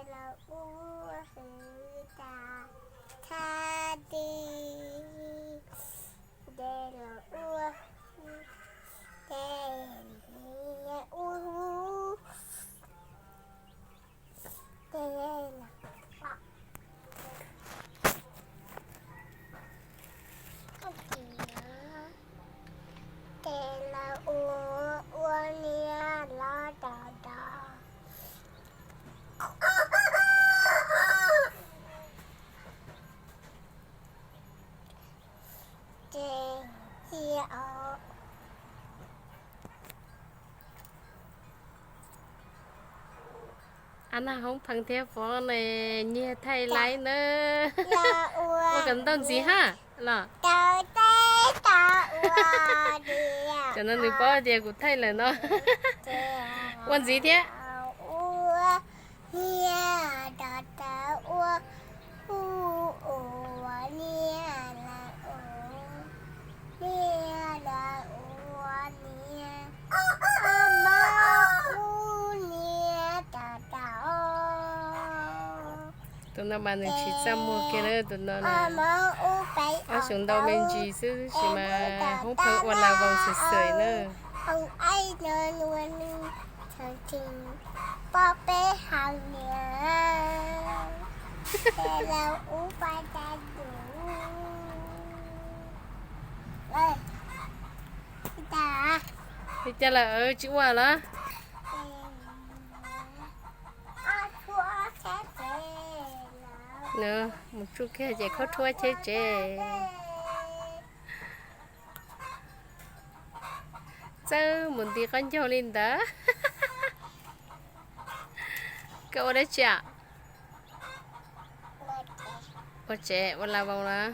Los ua hwv tas thaj ti, ces los ua, ces ua, ces los, ces los ua, ua niam los tau tau. Ces cia os. Ab, nag hoob pheej thiab fov ne, nyiag thaij laib na. Ua kom ntau ntxiv hab los. Cov no nws paub tias kuv thaij lawm no. Ua ntxiv thiab. Niam, tau tau ua, u, ua niam lawm, u, niam lawm, ua niam, a, mab, u, niam, tau tau. Tus no mas nws tsis txaj muag kiag na, tus no na. Ob xyoos ntau me ntsis xwb sis mas hoob pheej ua la voos xwm xwm na. Pob peb hau niam, ces los ub pab cai duv. Li cas lawm, tsis ua los? Mus tsuj kiag ces khaub rhuab cheb tsev. Txawj mus nti qaub ncaug li ntawd. Koj ua dab tsi? Ua tsev, ua la voos los?